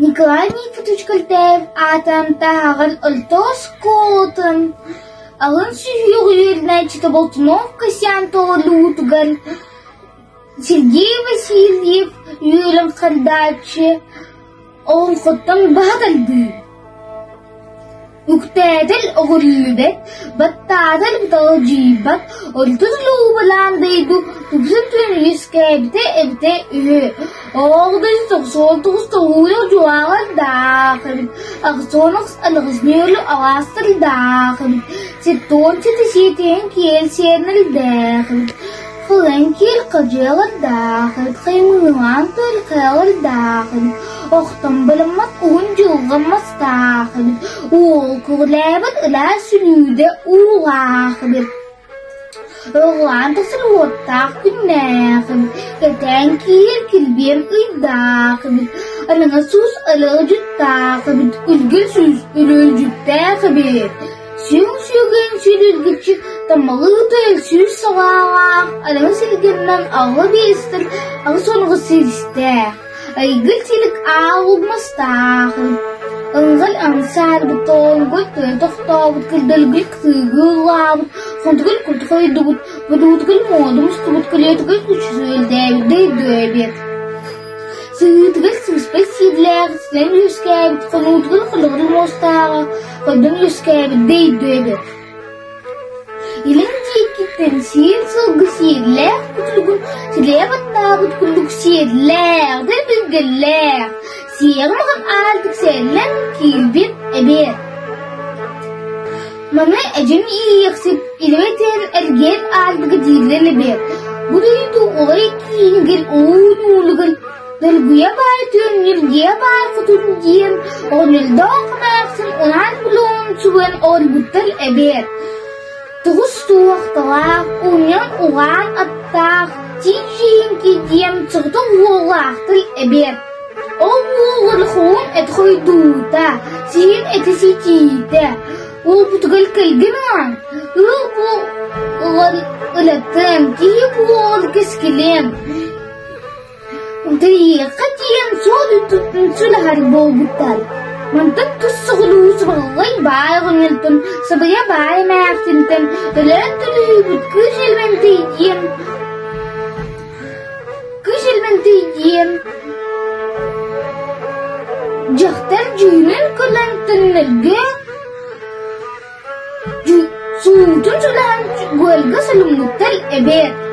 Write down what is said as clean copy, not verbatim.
Николай Никитич Кольтаев аатынан таһаҕар орто оскуолатын алын сүһүөх үөрэнээччитэ Болтунов Касьян толоруутугар Сергей Васильев үөрэн хардааччы олоҥхоттон баһа тардыы Үктээтэл оҕуруйбат, баттаатар быталдьыйбат, ордук луубалаан дойду тупса түөн үөскээбитэ эбитэ үһү. Ол да 99 тоҕуйа дьуоҕалардаах эбит, 80 аныгыс нүөлү алаастардаах эбит, 77 сиэтиһэн киэл сиэннэрдээх эбит, Кылын киил кыдьыалардаах эбит, хаймыылаан тыал хайалардаах эбит, охтон бараммат уһун дьылҕа мастаах эбит, уол көҕүлээбит ыраас сүлүүдэ уулаах эбит, Оҕолоон тахсар уоттаах күннээх эбит, кэтээн киирэр килбиэн ыйдаах эбит, араҥас суус ырыа-дьуттаах эбит, күлгүн сүүс үрүөлдьүттээх эбит. Сүҥ сүгүн сүрүргүччү таммалыы тыал сүүс салаалаах, араҥас илгэннэн алла биэстэр 89 силистээх, айгыр силик аал угмастаах Ылгын ансаарбыт тоолгой тыа тохтообут, кырдалгый кытыыгы ыллаабыт, хотугул куртухайдубут, бодуутугул муоду мустубут, көлүөтүгэл күчүсүөлдээбит дойду эбит. Сыһыытыгар сыыспай сиэдлээх, ситэн үөскээбит, хонуутугар холоҕор муостааҕа, хойдон үөскээбит дойду эбит. Илин диэкиттэн сиэн сылгы сиэллээх кутуругун силэйэ баттаабыт курдук сиэллээх, дэрбиргэллээх, сиэҕи маҕан аартык сэллэн киирбит эбиэт. Маны эдьин иэйиэхсит илимэ түһэн эргиэн аартыга дииллэр эбиэт. Бу дойду улай киинигэр уун-уулугар Доргуйа баай түөн ньиргийэ баай хотун диэн оҕонньордоох эмээхсин унаан булуон субуйан олорбуттар эбээт. Тоҕус туохталаах, уунньан угаан аттаах, тиийиҥки диэн соҕотох уоллаахтар эбээт. Ол уоллар хоһун эт хойдуута, сиһин этэ ситиитэ, уолбутугар кэлгин ылан, ыал буолар ылатын, киһи буолар кэскилин Тэрийиэххэ тиийэн суол үрдүттэн сүлэһэр буолбуттар. Мантан тус соҕуруу субаллай баай оҕонньортон, сабыйа баай эмээхсинтэн өлөөн төлөһүүбүт кыыс Элбэнтэй диэн кыыс Элбэнтэй диэн дьахтар дьүһүнүн көрөн төннөргө Суутун сүлэһэн гуэлгэ сөлүммүттэр эбээт.